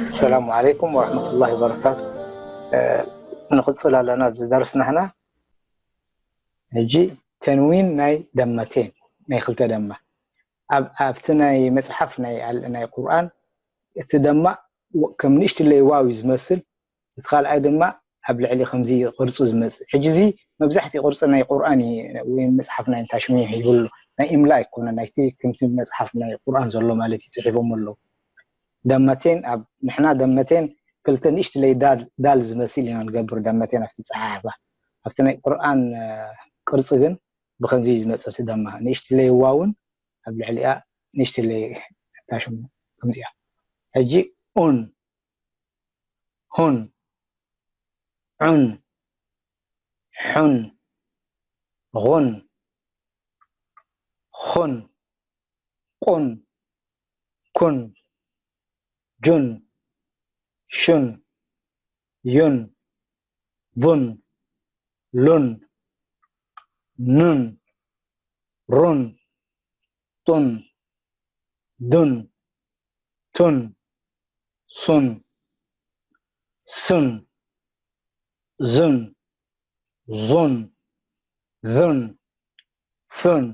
السلام عليكم ورحمة الله وبركاته. ንቕፅል ኣለና ኣብዚ ደርስና ሕና። ሕጂ ተንዊን ናይ ደመቴን ናይ ክልተ ደማ ኣብቲ ናይ መፅሓፍ ናይ ቁርኣን እቲ ደማ ከም ንእሽትለይ ዋው እዩ ዝመስል። እቲ ካልኣይ ድማ ኣብ ልዕሊ ከምዚ ቅርፁ ዝመፅእ። ሕጂ እዚ መብዛሕትኡ ቅርፂ ናይ ቁርኣን እዩ ወይ መፅሓፍ ናይ እንታሽሙ ይብሉ። ናይ ኢምላ ኣይኮነ ናይቲ ከምቲ መፅሓፍ ናይ ቁርኣን ዘሎ ማለት እዩ ፅሒፎም ኣለዉ። ደመቴን ኣብ ንሕና ደመቴን ክልተ ንእሽትለይ ዳል ዝመስል ኢና ንገብር ደመቴን ኣብቲ ፀሓሕፋ። ኣብቲ ናይ ቁርኣን ቅርፂ ግን ብከምዚ እዩ ዝመፅእ። እቲ ደማ ንእሽትለይ ዋውን ኣብ ልዕሊኣ ንእሽትለይ እንታሽሙ ከምዚኣ። ሕጂ ኡን፣ ሁን፣ ዑን፣ ሑን፣ ኹን፣ ኹን፣ ቁን፣ ኩን፣ ጁን፣ ሹን፣ ዩን፣ ቡን፣ ሉን፣ ኑን፣ ሩን፣ ጡን፣ ዱን፣ ቱን፣ ሱን፣ ሱን፣ ዙን፣ ዙን፣ ዙን፣ ፉን፣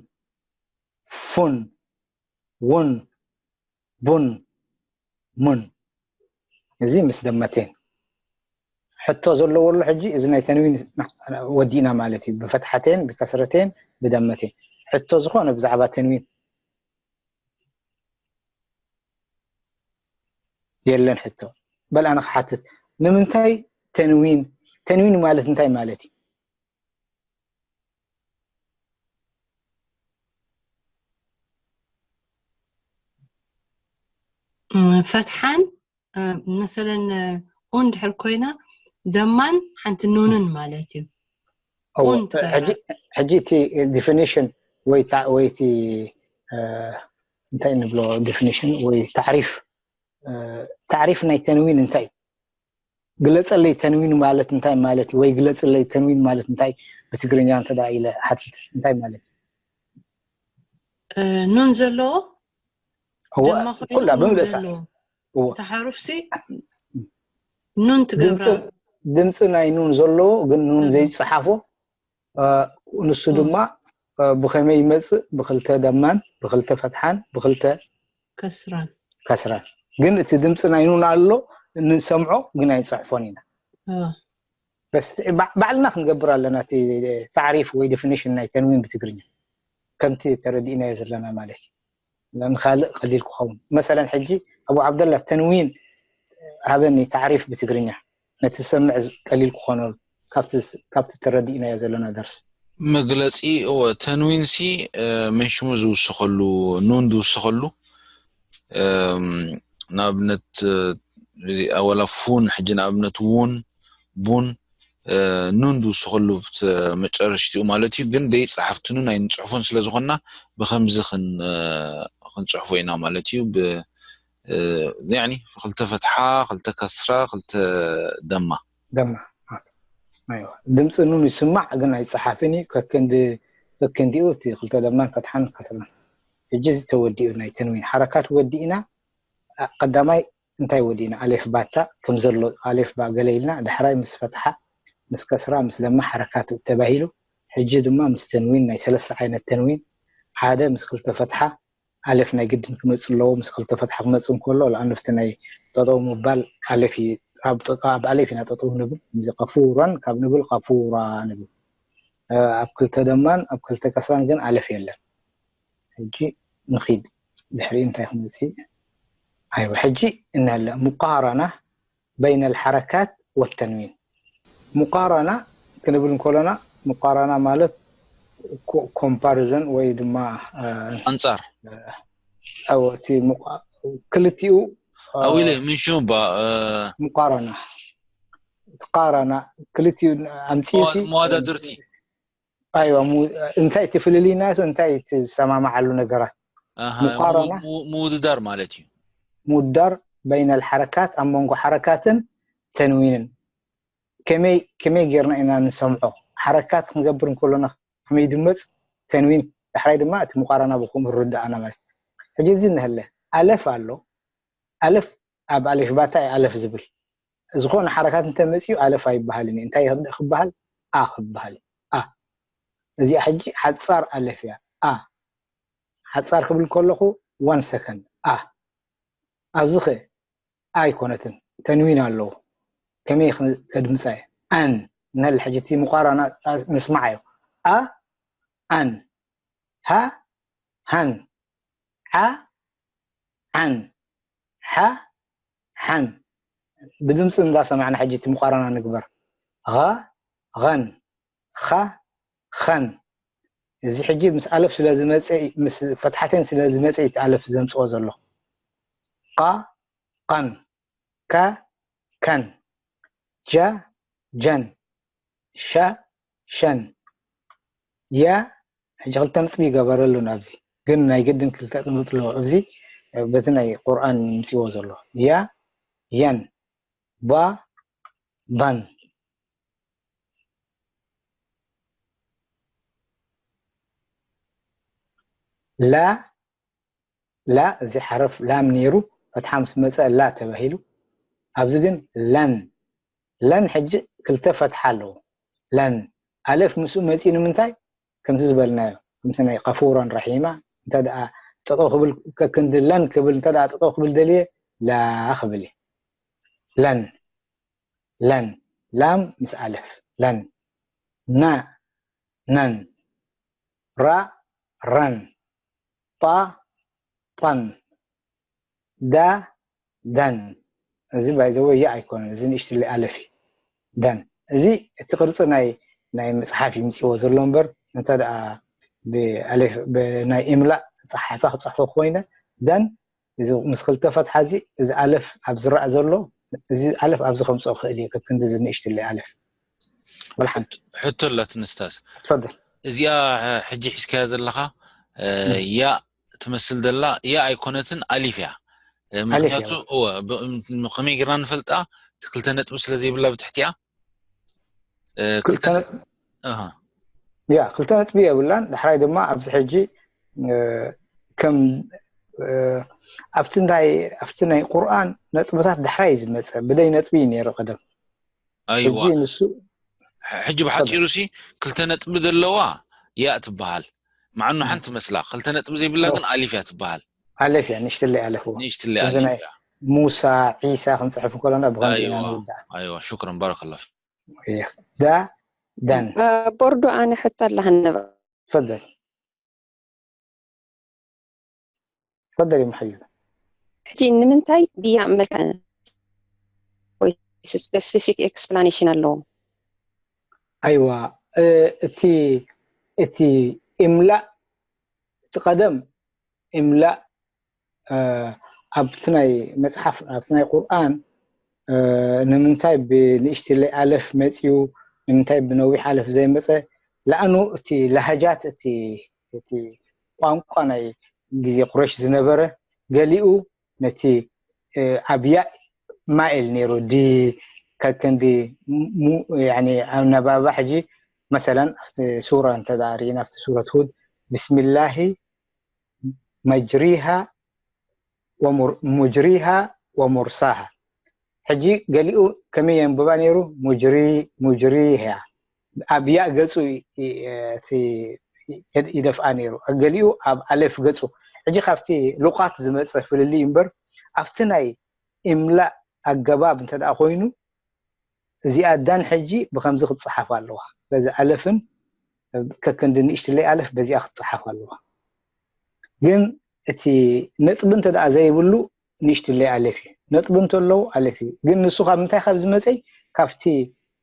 ፉን፣ ውን፣ ቡን፣ ሙን። እዚ ምስ ደመቴን ሕቶ ዘለዎ ኣሎ። ሕጂ እዚ ናይ ተንዊን ወዲእና ማለት እዩ። ብፈትሓቴን ብከስረቴን ብደመቴን ሕቶ ዝኾነ ብዛዕባ ተንዊን የለን ሕቶ። በል ኣነ ክሓትት፣ ንምንታይ ተንዊን? ተንዊን ማለት እንታይ ማለት እዩ? ፈትሓን መሰለን ኡን ድሕር ኮይና ደማን ሓንቲ ኑንን ማለት እዩ። ሕጂ እቲ ዲፊኒሽን ወይ እቲ እንታይ ንብሎ ዲፊኒሽን ወይ ታዕሪፍ ታዕሪፍ ናይ ተንዊን እንታይ እዩ? ግለፀለይ ተንዊን ማለት እንታይ ማለት እዩ? ወይ ግለፅለይ ተንዊን ማለት እንታይ ብትግርኛ እንተ ኢለ ሓቲተ እንታይ ማለት እዩ? ኑን ዘለዎ ኩላ ብምልእታ እታ ሓሩፍሲ ኑን ትገብራ። ድምፂ ናይ ኑን ዘለዎ ግን ኑን ዘይፀሓፎ ንሱ ድማ ብኸመይ ይመፅእ? ብክልተ ደማን ብክልተ ፈትሓን ብክልተ ከስራን ከስራን። ግን እቲ ድምፂ ናይ ኑን ኣሎ፣ እንሰምዖ ግን ኣይንፅሕፎን ኢና። በስ ባዕልና ክንገብር ኣለና እቲ ታዕሪፍ ወይ ዴፊኒሽን ናይ ተንዊን ብትግርኛ፣ ከምቲ ተረዲእናዮ ዘለና ማለት እዩ። ንኻልእ ቀሊል ክኸውን። መሰለን ሕጂ ኣቡ ዓብደላ ተንዊን ሃበኒ ታዕሪፍ ብትግርኛ፣ ነቲ ዝሰምዕ ቀሊል ክኾነሉ ካብቲ ተረዲእናዮ ዘለና ደርሲ። መግለፂ እወ ተንዊን ሲ መን ሽሙ ዝውስኸሉ ኑን ዝውስኸሉ ንኣብነት ወላ ፉን ሕጂ ንኣብነት ውን ቡን ኑን ዝውስኸሉ መጨረሽቲኡ ማለት እዩ። ግን ደይ ፀሓፍቲ ኑን ኣይንፅሕፎን ስለዝኾንና ብከምዚ ክንፅሕፎ ኢና ማለት እዩ። ያኒ ክልተ ፈትሓ ክልተ ከስራ ክልተ ደማ ደማ ድምፂ ኑን ይስማዕ ግን ኣይፀሓፍን እዩ። ከክንዲ ከክንዲኡ እቲ ክልተ ደማን ፈትሓን ከስራን። ሕጂ እዚ ተወዲኡ ናይ ተንዊን ሓረካት ወዲእና ቀዳማይ እንታይ ወዲእና ኣሌፍ ባታ ከም ዘሎ ኣሌፍ ባ ገለ ኢልና ዳሕራይ ምስ ፈትሓ ምስ ከስራ ምስ ደማ ሓረካት ተባሂሉ። ሕጂ ድማ ምስ ተንዊን ናይ ሰለስተ ዓይነት ተንዊን ሓደ ምስ ክልተ ፈትሓ ኣሌፍ ናይ ግድን ክመፅእ ኣለዎ። ምስ ክልተ ፈትሓ ክመፅእ እንከሎ ንኣብነት ናይ ጠጠው ምባል ኣሌፍ እዩ። ኣብ ኣሌፍ ኢና ጠጠው ንብል። ከምዚ ቀፉራን ካብ ንብል ቀፉራ ንብል። ኣብ ክልተ ደማን ኣብ ክልተ ከስራን ግን ኣሌፍ የለን። ሕጂ ንኺድ ድሕሪኡ እንታይ ክመፅእ? ኣይወ ሕጂ እናለ ሙቃረና በይነ ልሓረካት ወተንዊን። ሙቃረና ክንብል እንከሎና ሙቃረና ማለት ኮምፓሪዘን ወይ ድማ ኣንፃር እቲ ክልቲኡ ኣዊለ ምንሹ ባ ሙቃረና ትቃረና ክልቲኡ ኣምፅኡ መዋዳድርቲ ኣይዋ እንታይ እቲ ፍልልይ ናቱ እንታይ እቲ ዝሰማማዓሉ ነገራት ሙቃረና ምውድዳር ማለት እዩ። ምውዳር በይነ ልሓረካት ኣብ መንጎ ሓረካትን ተንዊንን ከመይ ከመይ ጌርና ኢና ንሰምዖ? ሓረካት ክንገብር እንከሎና ከመይ ድመፅ ተንዊን ዳሕራይ ድማ እቲ ምቋራና ብከምኡ ርዳኣና ማለት። ሕጂ እዚ እንሀለ፣ ኣለፍ ኣሎ። ኣለፍ ኣብ ኣሌፍ ባታ እዩ ኣለፍ ዝብል። ዝኾነ ሓረካት እንተመፅዩ ኣለፍ ኣይበሃልን እዩ። እንታይ ክበሃል? ኣ ክበሃል እዩ። ኣ። እዚኣ ሕጂ ሓፃር ኣለፍ እያ። ኣ። ሓፃር ክብል ከለኹ ዋን ሰከንድ። ኣ። ኣብዚ ኸ ኣይኮነትን፣ ተንዊን ኣለዎ። ከመይ ከድምፃ እየ? ኣን። ነል ሕጂ እቲ ምቋራና ምስማዕ እዩ። ኣ፣ ኣን። ሃ፣ ሃን። ሓ፣ ሓን። ሓ፣ ሓን። ብድምፂ እንዳሰማዕና ሕጂ እቲ ምቋራና ንግበር። ኸ፣ ኸን። ኻ፣ ኸን። እዚ ሕጂ ምስ ኣለፍ ስለ ዝመፀ፣ ምስ ፈትሓተን ስለ ዝመፀ እቲ ኣለፍ ዘምፅኦ ዘሎ። ቃ፣ ቐን። ከ፣ ከን። ጀ፣ ጀን። ሸ፣ ሸን። የ፣ ሕጂ ክልተ ነጥቢ ይገበረሉ ናብዚ። ግን ናይ ግድን ክልተ ነጥቢ ኣለዎ። ኣብዚ በቲ ናይ ቁርኣን ምፅዎ ዘሎ። ያ፣ የን። ባ፣ ባን። ላ፣ ላ፣ እዚ ሓረፍ ላም ነይሩ፣ ፈትሓ ምስ መፀ ላ ተባሂሉ። ኣብዚ ግን ለን። ለን ሕጂ ክልተ ፈትሓ ኣለዎ። ለን። ኣለፍ ምስኡ መፂኡ ንምንታይ? ከምቲ ዝበልናዮ፣ ከምቲ ናይ ቀፉረን ረሒማ፣ እንተ ደኣ ጠጠው ክብል፣ ከክንዲ ለን ክብል፣ እንተ ደኣ ጠጠው ክብል ደልየ፣ ላ ክብል እየ። ለን። ለን። ላም ምስ ኣለፍ። ለን። ና፣ ነን። ራ፣ ረን። ጣ፣ ጣን። ዳ፣ ዳን። እዚ ባይዘወ ያ ኣይኮነን፣ እዚ ንእሽትለይ ኣለፍ እዩ። ዳን። እዚ እቲ ቅርፂ ናይ፣ ናይ መፅሓፍ ይምፅዎ ዘሎ እምበር፣ እንተ ደኣ ብኣሌፍ፣ ብናይ ኢምላእ ፀሓፋ ክፅሕፎ ኮይነ፣ ዳን፣ እዚ ምስ ክልተ ፈትሓ እዚ፣ እዚ ኣለፍ ኣብ ዝረኣ ዘሎ፣ እዚ ኣለፍ ኣብዚ ከምፅኦ ክእል እየ፣ ከክንዲ እዚ ንእሽትለይ ኣለፍ። ወላ ሓንቲ። ሕቶ ኣላትኒ ስታዝ። ትፈደል። እዚኣ ሕጂ ሒዝካያ ዘለኻ፣ እ፣ እም። ያ ትመስል ዘላ፣ ያ ኣይኮነትን፣ ኣሊፍ እያ። እ፣ ኣሊፍ እያ። ምኽንያቱ፣ እወ፣ ብ-፣ ከመይ ጌርና ንፈልጣ? እቲ ክልተ ነጥቢ ስለ ዘይብላ ብትሕቲኣ፣ እ፣ ክልተ ክልተ ነጥቢ፣ ነጥቢ፣ ኣሃ። ያ፣ ክልተ ነጥቢ የብላን። ዳሕራይ ድማ ኣብዚ ሕጂ፣ እ፣ ከም፣ እ፣ ኣብቲ ናይ፣ ኣብቲ ናይ ቁርኣን ነጥብታት ዳሕራይ እዩ ዝመፀ። ብደይ ነጥቢ እዩ ነይሩ ቀደም። ኣይዋ። ሕጂ ንሱ ሕ-፣ ሕጂ ብሓጺሩ ሲ ክልተ ነጥቢ ዘለዋ ያ ትበሃል። መዓኑ ሓንቲ መስላ፣ ክልተ ነጥቢ ዘይብላ ኖ። ግን ኣሊፍ እያ ትበሃል። ኣለፍ እያ፣ ንእሽትለይ ኣለፍ እዋ። ንእሽትለይ እዚ ኣለፍ ናይ እያ። ሙሳ፣ ዒሳ ክንጽሕፍ ከለና ብኸምዚ ኢና ኣይዋ፣ ንውዳእ። ኣይዋ፣ ሹክረን፣ ባረከላሁ ፊክ። እያ። ዳ፣ ዳን። እ፣ ቦርዶ ኣነ ሕቶ ኣለሃኒ። ትፈደል። ትፈደል እየ፣ መሓዩ። ሕጂ ንምንታይ ብያ መልክዕ ወይ ስፔሲፊክ ኤክስፕላኔሽን ኣለዎ? ኣይዋ፣ እ፣ እቲ፣ እቲ ኢምላእ፣ እቲ ቀደም ኢምላእ፣ እ፣ ኣብቲ ናይ መጽሓፍ፣ ኣብቲ ናይ ቁርኣን፣ እ፣ ንምንታይ ብንእሽትለይ ኣለፍ መጺኡ፣ ንምንታይ ብነዊሕ ኣለፍ ዘይመጸ? ለኣኑ እቲ ላህጃት፣ እቲ፣ እቲ ቋንቋ ናይ ግዜ ቁረሽ ዝነበረ፣ ገሊኡ ነቲ፣ እ፣ ኣብ ያእ ማይል ነይሩ፣ ዲ ከክንዲ ሙ-፣ ያኒ ኣነባባ ሕጂ መሰለን ኣብቲ ሱራ እንተ ደኣ ርኢና፣ ኣብቲ ሱረት ሁድ፣ ብስሚላሂ መጅሪሃ ወሙር-፣ ሙጅሪሃ ወሙርሳሃ። ሕጂ ገሊኡ ከመይ የንብባ ነይሩ? ሙጅሪ-፣ ሙጅሪሃ። ኣብ ያእ ገጹ ይ-፣ ይ-፣ እቲ ይደፍኣ ነይሩ። ገሊኡ ኣብ ኣለፍ ገጹ። ሕጂ ካብቲ ሉቓት ዝመጸ ፍልልይ እምበር፣ ኣብቲ ናይ ኢምላእ ኣገባብ እንተ ደኣ ኮይኑ፣ እዚኣ ዳን ሕጂ ብኸምዚ ክትጸሓፍ ኣለዋ። በዚ ኣለፍን ከክንዲ ንእሽትለይ ኣለፍ በዚኣ ክትጸሓፍ ኣለዋ። ግን እቲ ነጥቢ እንተ ደኣ ዘይብሉ ንእሽትለይ ኣለፍ እዩ። ነጥቢ እንተለዎ ኣለፍ እዩ። ግን ንሱ ካብ ምንታይ ካብ ዝመጸይ? ካብቲ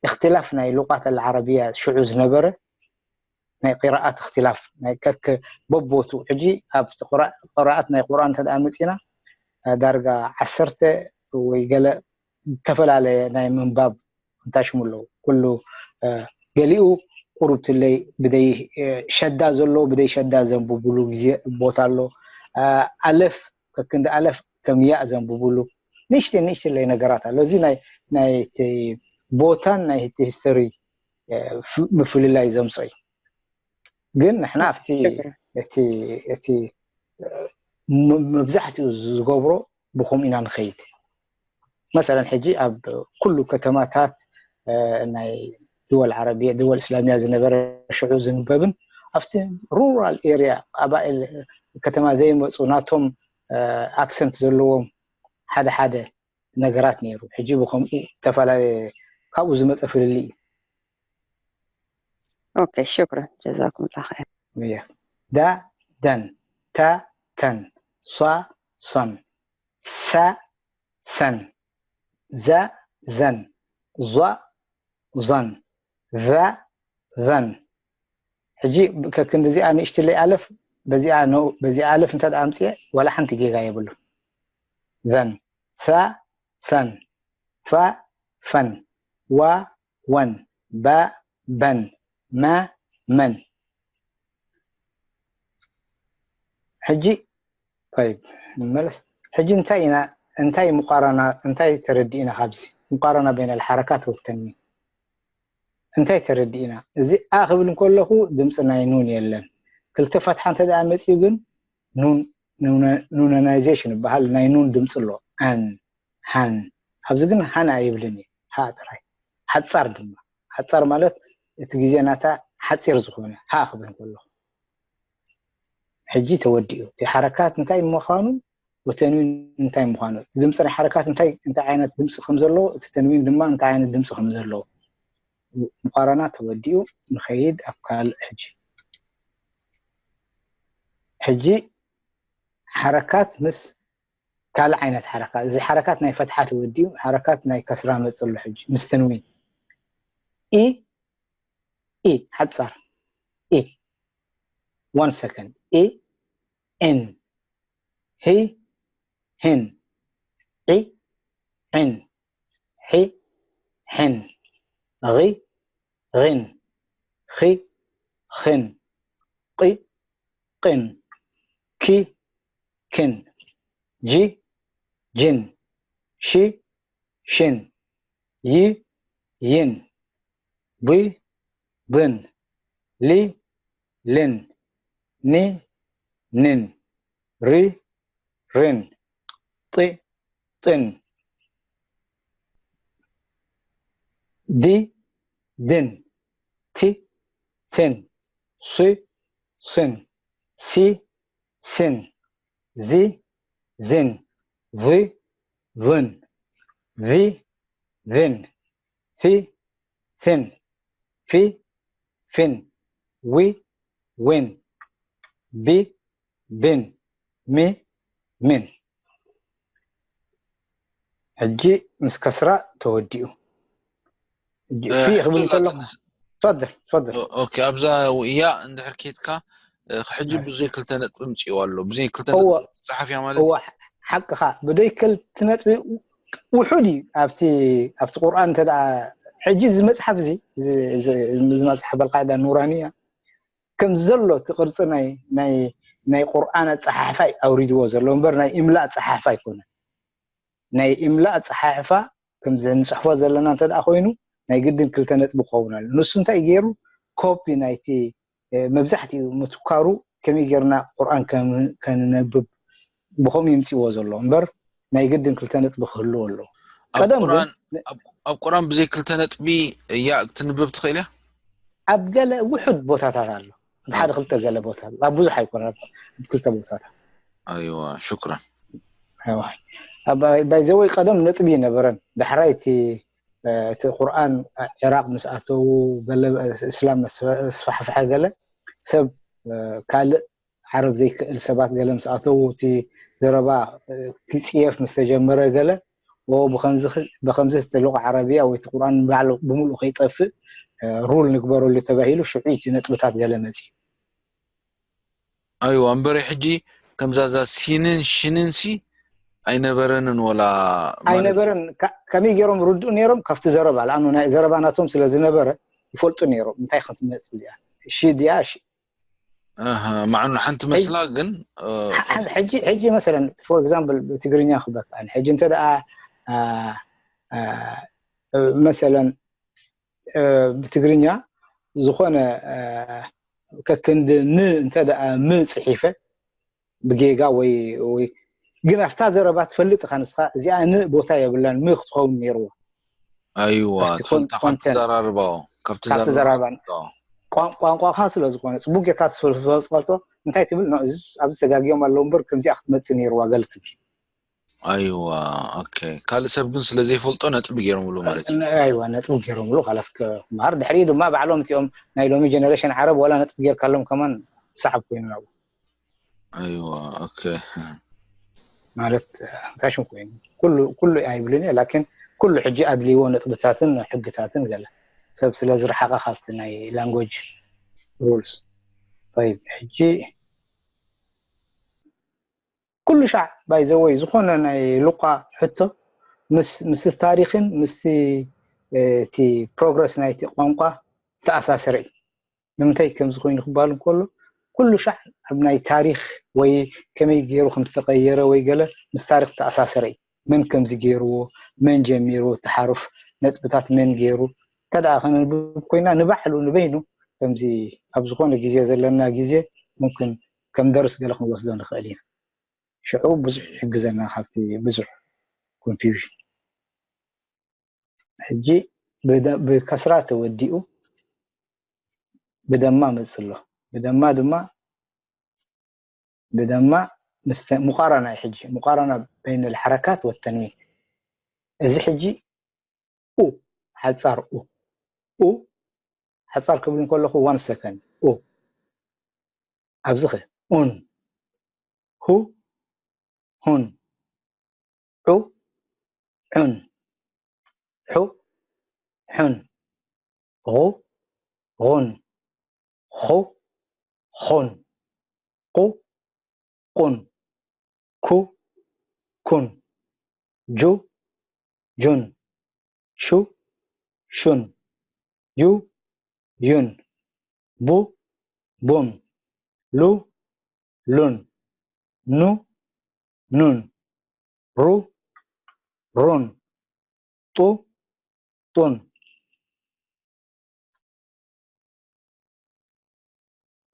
እኽትላፍ ናይ ሉቓት ኣልዓረብያ ሽዑ ዝነበረ ናይ ቂራኣት እኽትላፍ፣ ናይ ከክ በቦቱ። ሕጂ ኣብ ቁራ-፣ ቂራኣት ናይ ቁርኣን እንተ ደኣ መጺና፣ ዳርጋ ዓሰርተ ወይ ገለ ዝተፈላለየ ናይ ምንባብ እንታይ ሽሙ ኣለዎ። ኩሉ፣ እ፣ ገሊኡ ቁሩብ ትለይ ብደይ፣ እ፣ ሸዳ ዘሎ፣ ብደይ ሸዳ ዘንብቡሉ ግዜ ቦታ ኣሎ። እ፣ ኣለፍ፣ ከክንዲ ኣለፍ ከም ያእ ዘንብቡሉ ንእሽተይ ንእሽተይ ነገራት ኣሎ። እዚ ናይ፣ ናይ እቲ ቦታን ናይ እቲ ሂስትሪ፣ እ፣ ፍ-፣ ምፍልላይ ዘምፅኦ እዩ። ግን ንሕና ኣብቲ ሽክር። እቲ እቲ ም- መብዛሕትኡ ዝገብሮ ብኸምኡ ኢና ንኸይድ። መሰለን ሕጂ ኣብ ኩሉ ከተማታት ናይ ድወል ዓረብያ ድወል እስላምያ ዝነበረ ሽዑ ዝንበብን ኣብቲ ሩራል ኤርያ ቀባኤል ከተማ ዘይመፁ ናቶም ኣክሰንት ዘለዎም ሓደ ሓደ ነገራት ነይሩ። ሕጂ ብከምኡ ዝተፈላለየ ካብኡ ዝመፀ ፍልልይ እዩ። ኦኬ ሽክረን ጀዛኩም ላ ኸይር። እያ ዳ ደን ታ ተን ሷ ሶን ሳ ሰን ዛ ዘን ዟ ዞን ዛ ዘን። ሕጂ ከክንዲ እዚኣ ንእሽትለይ ኣለፍ በዚኣ ነው በዚኣ ኣለፍ እንተ ኣምፅኤ ዋላ ሓንቲ ጌጋ የብሉ። ዘን ሳ ሰን ፋ ፈን ዋ ወን ባ በን መ መን። ሕጂ طيب ንመለስ። ሕጂ እንታይ ኢና እንታይ ሙቃረና እንታይ ተረዲእና ካብዚ ሙቃረና በይነ الحركات والتنوين እንታይ ተረዲእና? እዚ ኣ ክብል እንከለኹ ድምፂ ናይ ኑን የለን። ክልተ ፈትሓ እንተ ደኣ መፅዩ ግን ኑን ኑነናይዜሽን ይበሃል። ናይ ኑን ድምፂ ኣሎ። ኣን ሃን ኣብዚ ግን ሃን ኣይብልን እዩ። ሃ ጥራይ ሓፃር ድማ ሓፃር ማለት እቲ ግዜ ናታ ሓፂር ዝኾነ ሃ ክብል እንከለኹ ሕጂ ተወዲኡ እቲ ሓረካት እንታይ ምዃኑ ወተንዊን እንታይ ምዃኑ እቲ ድምፂ ናይ ሓረካት እንታይ እንታይ ዓይነት ድምፂ ከም ዘለዎ እቲ ተንዊን ድማ እንታይ ዓይነት ድምፂ ከም ዘለዎ ሙቃረና ተወዲኡ ንኸይድ ኣብ ካልእ ሕጂ ሕጂ ሓረካት ምስ ካልእ ዓይነት ሓረካት እዚ ሓረካት ናይ ፈትሓ ተወዲኡ ሓረካት ናይ ከስራ መፅእ ኣሎ ሕጂ ምስ ተንዊን ኢ ኢ ሓፃር ኢ one second ኢ ን ሂ ሂን ዒ ዒን ሒ ሒን ጊ ጊን ኺ ኺን ቒ ቒን ኪ ኪን ጂ ጂን ሺ ሺን ይ ዪን ብ ብን ሊ ልን ኒ ንን ሪ ርን ጢ ጢን ዲ ድን ቲ ትን ሲ ስን ሲ ስን ዚ ዝን ቪ ቭን ቪ ቪን ፊ ፊን ፊ ፊን ዊ ዊን ቢ ቢን ሚ ሚን። ሕጂ ምስ ከስራ ተወዲኡ። ሕጂ ፊ ክብል ከለኹ ትፈድል ትፈድል። ኦኬ ኣብዛ ያ እንድሕር ኬትካ ሕጂ ብዘይ ክልተ ነጥቢ ምፅእዋ ኣሎ። ብዘይ ክልተ ነጥቢ ዝፀሓፍ እያ ማለት እዩ። ሓቅኻ ብደይ ክልተ ነጥቢ ውሑድ እዩ ኣብቲ ኣብቲ ቁርኣን እንተ ደኣ ሕጂ እዚ መፅሓፍ እዚ እዚ መፅሓፍ ኣልቃዒዳ ኑራንያ ከም ዘሎ እቲ ቅርፂ ናይ ናይ ናይ ቁርኣን ኣፀሓሕፋ እዩ ኣውሪድዎ ዘሎ እምበር ናይ ኢምላ ኣፀሓሕፋ ኣይኮነን። ናይ ኢምላ ኣፀሓሕፋ ከምዚ ንፅሕፎ ዘለና እንተ ደኣ ኮይኑ ናይ ግድን ክልተ ነጥቢ ክኸውን ኣሎ። ንሱ እንታይ ገይሩ ኮፒ ናይቲ መብዛሕትኡ ምትኳሩ ከመይ ጌርና ቁርኣን ከንነብብ ብኸምኡ ይምፅእዎ ዘሎ እምበር ናይ ግድን ክልተ ነጥቢ ክህልዎ ኣለዎ። ቀደም ግን ኣብ ቁርኣን ብዘይ ክልተ ነጥቢ እያ ክትንብብ ትኽእል እያ። ኣብ ገለ ውሑድ ቦታታት ኣሎ። ኣብ ሓደ ክልተ ገለ ቦታ ኣብ ብዙሕ ኣይኮነ ኣብ ክልተ ቦታታት። ኣይዋ ሽክራን። ባይዘወይ ቀደም ነጥቢ ይነበረን ዳሕራይ እቲ እቲ ቁርኣን ዒራቅ ምስ ኣተዉ ገለ እስላም መስፋሕፍሐ ገለ ሰብ ካልእ ዓረብ ዘይክእል ሰባት ገለ ምስ ኣተዉ እቲ ዘረባ ክፅየፍ ምስ ተጀመረ ገለ ብከምዚ ዝተልቆ ዓረብያ ወይ እቲ ቁርኣን ባዕሉ ብምሉእ ከይጠፍእ ሩል ንግበረሉ ተባሂሉ ሽዑ እቲ ነጥብታት ገለ መፅዩ። ኣይዋ እምበረ ሕጂ ከምዛ እዛ ሲንን ሽንን ሲ ኣይነበረንን ወላ ማለት ኣይነበረን። ከመይ ገይሮም ርድኡ ነይሮም ካብቲ ዘረባ ለኣኑ ናይ ዘረባ ናቶም ስለ ዝነበረ ይፈልጡ ነይሮም እንታይ ከም ትመፅእ እዚኣ ሺ ድያ ሺ ኣሃ፣ ማዕኑ ሓንቲ መስላ ግን ሕጂ ሕጂ መሰለን for example ብትግርኛ ክበካ ሕጂ እንተ ደኣ መሰለን ብትግርኛ ዝኾነ ከክንዲ ን እንተ ደኣ ም ጽሒፈ ብጌጋ ወይ ወይ ግን ኣብታ ዘረባ ትፈልጥ ኢኻ ንስኻ፣ እዚኣ ን ቦታ የብላን፣ ም ክትኸውን ነይርዋ። ኣይዋ ኣብቲ ትፈልጣ ኮን- ካብቲ ኮንተንት። ዘራርባ ካብቲ ካብቲ ዘራርባ ዘራባ ትፈልጣ። ቋን- ቋንቋኻ ስለ ዝኾነ ጽቡቅ ጌርካ ትፈልጦ እንታይ ትብል ነው? እዚ ኣብዚ ተጋጊዮም ኣለዉ እምበር ከምዚኣ ክትመጽእ ነይርዋ ገለ ትብል። ኣይዋ ኦኬ። ካልእ ሰብ ግን ስለ ዘይፈልጦ ነጥቢ ገይሮምሉ ማለት እዩ። ነ- ኣይዋ ነጥቢ ገይሮምሉ ካላስ ክመሃር። ድሕሪ ድማ ባዕሎም እቲኦም ናይ ሎሚ ጀነሬሽን ዓረብ ዋላ ነጥቢ ጌርካሎም ከማን ሰዓብ ኮይኑ ናብኡ ኣይዋ ኦኬ። ማለት እንታይ ሽም ኮይኑ ኩሉ ኩሉ ኣይብልን እየ፣ ላኪን ኩሉ ሕጂ ኣድልይዎ ነጥብታትን ሕግታትን ገለ ሰብ ስለ ዝረሓቐ ካብቲ ናይ ላንጎጅ ሩልስ። ጠይብ ሕጂ ኩሉ ሻዕ ባይ ዘ ወይ ዝኾነ ናይ ሉቃ ሕቶ ምስ ምስ ታሪኽን ምስቲ እቲ ፕሮግረስ ናይቲ ቋንቋ ዝተኣሳሰረ እዩ። ንምንታይ ከምዚ ኮይኑ ክበሃል እንከሎ ኩሉ ሻዕ ኣብ ናይ ታሪኽ ወይ ከመይ ገይሩ ከም ዝተቐየረ ወይ ገለ ምስ ታሪኽ ዝተኣሳሰረ እዩ። መን ከምዚ ገይርዎ፣ መን ጀሚርዎ፣ እቲ ሓሩፍ ነጥብታት መን ገይሩ እንተ ደኣ ከነንብብ ኮይና ንባዕሉ ንበይኑ ከምዚ ኣብ ዝኾነ ግዜ ዘለና ግዜ ሙምክን ከም ደርስ ገለ ክንወስዶ ንኽእል ኢና። ሽዑ ብዙሕ ይሕግዘና ካብቲ ብዙሕ ኮንፊውዥን። ሕጂ ብደ- ብከስራ ተወዲኡ ብደማ መጽሎ። ብደማ ድማ ብደማ ምስተ ሙቃራና እዩ። ሕጂ ሙቃራና በይነ ልሓረካት ወተንዊን። እዚ ሕጂ ኡ ሓጻር ኡ ኡ ሓጻር ክብል እንከለኹ ዋን ሰከንድ ኡ ኣብዚ ኸ ኡን ሁ ሁን ዑ ዑን ሑ ሑን ቑ ቑን ኹ ኹን ቁ ቁን ኩ ኩን ጁ ጁን ሹ ሹን ዩ ዩን ቡ ቡን ሉ ሉን ኑ ኑን ሩ ሩን ጡ ጡን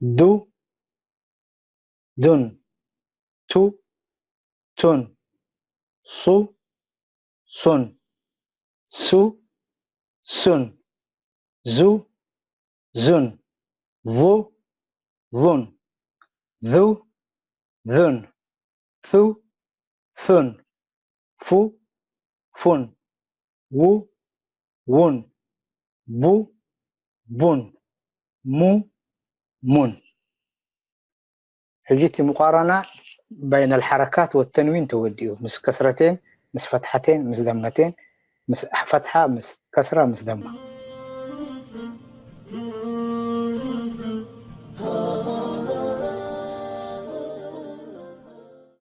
ዱ ዱን ቱ ቱን ሱ ሱን ሱ ሱን ዙ ዙን ቩ ቩን ቩ ቩን ቩ ቩን ፉ ፉን ዉ ዉን ቡ ቡን ሙ ሙን። ሕጂ እቲ ሙቃረና በይነ ልሓረካት ወተንዊን ተወዲኡ ምስ ከስረቴን ምስ ፈትሓቴን ምስ ደመቴን ምስ ፈትሓ ምስ ከስራ ምስ ደማ